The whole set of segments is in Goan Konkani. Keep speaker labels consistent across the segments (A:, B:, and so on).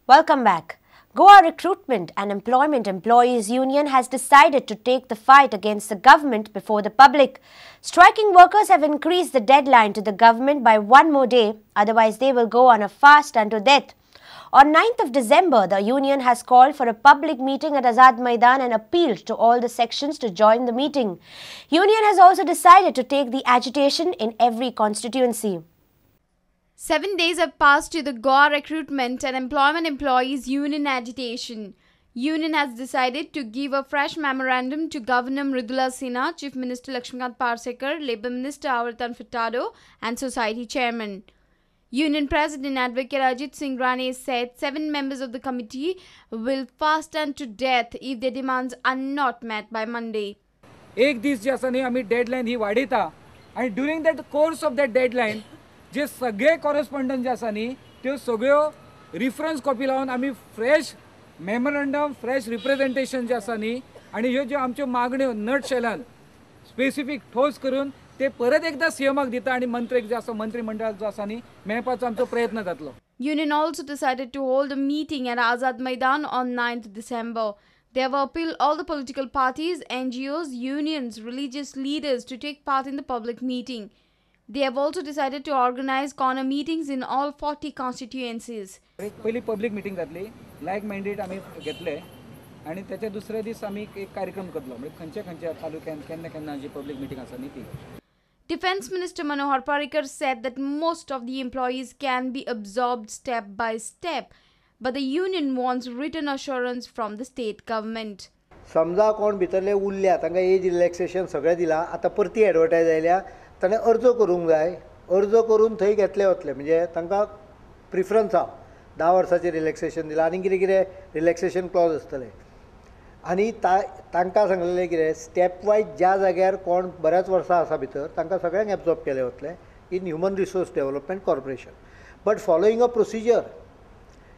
A: Welcome back. Goa Recruitment and Employment Employees Union has decided to take the fight against the government before the public. Striking workers have increased the deadline to the government by one more day, otherwise they will go on a fast unto death. On 9th of December, the union has called for a public meeting at Azad Maidan and appealed to all the sections to join the meeting. Union has also decided to take the agitation in every constituency.
B: 7 days have passed to the Goa Recruitment and Employment Employees Union agitation. Union has decided to give a fresh memorandum to Governor Mridula Sinha, Chief Minister Lakshmikant Parsekar, Labour Minister Averthan Furtado and Society Chairman. Union President Advocate Ajit Singh Rane said 7 members of the committee will fast unto death if their demands are not met by Monday.
C: एक दीस जे आसा न्ही आमी डेडलायन ही वाडयता आनी during that course of that deadline जे सगळे कॉरस्पॉन्डन्स जे आसा न्ही त्यो सगळ्यो रिफरन्स कॉपी लावन आमी फ्रेश मेमोरंडम, फ्रेश रिप्रेझेंटेशन जे आसा न्ही आनी ह्यो ज्यो आमच्यो मागण्यो नट शेलान स्पेसिफीक ठोस करून ते परत एकदा सीएमाक दिता आनी मंत्रीक जे आसा मंत्रीमंडळाक जो आसा न्ही मेळपाचो आमचो प्रयत्न जातलो.
B: Union also decided to hold a meeting at Azad Maidan on 9th December. They have appealed all the political parties, NGOs, unions, religious leaders to take part in the public meeting. They have also decided to organize corner meetings in all 40 constituencies.
C: एक पयली पब्लीक मिटींग जातली, लायक मायंडेड आमी घेतले आनी त्याच्या दुसऱ्या दीस आमी एक कार्यक्रम करतलो, म्हणजे खंयच्या खंयच्या तालुक्यान केन्ना केन्ना जी पब्लीक मिटींग आसा न्ही ती.
B: Defense Minister Manohar Parrikar said that most of the employees can be absorbed step by step, but the union wants written assurance from the state government.
D: समजा कोण भितरले उरल्या तांकां एज रिलॅक्सेशन सगळें दिलां, आतां परती एडवर्टायज आयल्या, ताणें अर्ज करूंक जाय, अर्ज करून थंय घेतले वतले, म्हणजे तांकां प्रिफरन्स आहा, 10 वर्साचें रिलॅक्सेशन दिलां आनी कितें कितें रिलॅक्सेशन क्लॉज आसतलें. आनी तांकां सांगलेलें कितें स्टेप वायज ज्या जाग्यार कोण बऱ्याच वर्सां आसा भितर तांकां सगळ्यांक एब्जॉर्ब केलें वतलें in human resource development corporation, but following a procedure.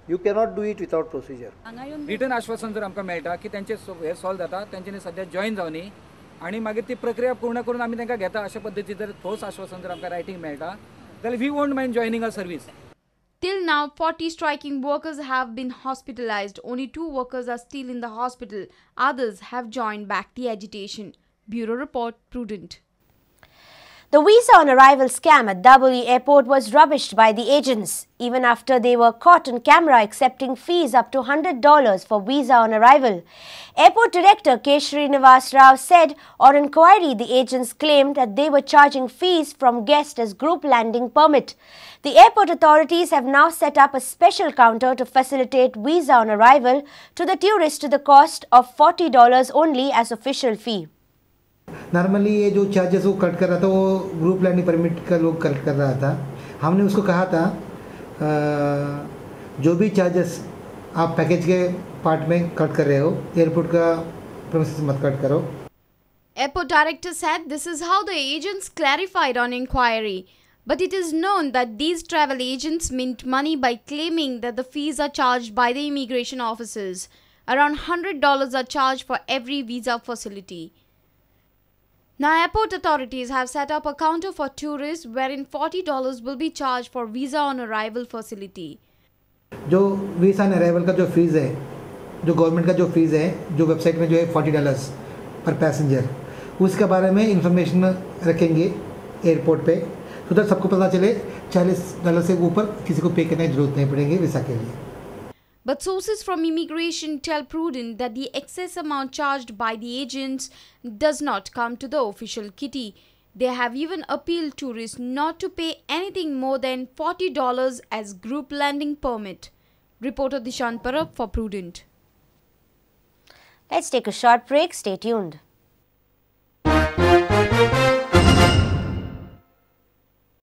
D: You cannot do it without procedure.
C: Written आश्वासन जर आमकां मेळटा की तांचे हे सॉल्व जाता, तांच्यांनी सद्या जॉईन जावनी आनी मागीर ती प्रक्रिया पूर्ण करून आमी तांकां घेता, अशा पद्दतीन जर ठोस आश्वासन जर आमकां रायटींग मेळटा जाल्यार we won't mind joining a service.
B: Till now, 40 striking workers have been hospitalized. Only 2 workers are still in the hospital. Others have joined back the agitation. Bureau Report, Prudent.
A: The visa on arrival scam at Dabolim Airport was rubbished by the agents, even after they were caught on camera accepting fees up to $100 for visa on arrival. Airport Director K. Srinivas Rao said on inquiry the agents claimed that they were charging fees from guests as group landing permit. The airport authorities have now set up a special counter to facilitate visa on arrival to the tourists to the cost of $40 only as official fee.
E: Normally ये जो चार्जेस वो कट कर रहा था वो ग्रुप लैंडिंग परमिट का लोग कट कर रहा था. हमने उसको कहा था जो भी चार्जेस आप पैकेज के पार्ट में कट कर रहे हो एयरपोर्ट का प्रोसेस मत कट करो.
B: Airport director said this is how the agents clarified on inquiry. But it is known that these travel agents mint money by claiming that the fees are charged by the immigration officers. Around $100 are charged for every visa facility. Now, airport authorities have set up a counter for tourists wherein $40 will be charged for visa on arrival facility.
E: जो वीज़ा ऑन अराइवल का जो फीस है, जो गवर्नमेंट का जो फीस है, जो वेबसाइट में जो है $40 पर पैसेंजर, उसके बारे में इंफॉर्मेशन रखेंगे एयरपोर्ट पे, तो that सबको पता चले $40 से ऊपर किसी को पे करने की जरूरत नहीं पड़ेगी वीज़ा के लिए.
B: But sources from immigration tell Prudent that the excess amount charged by the agents does not come to the official kitty. They have even appealed tourists not to pay anything more than $40 as group landing permit. Reporter Dishant Parab for Prudent.
A: Let's take a short break. Stay tuned.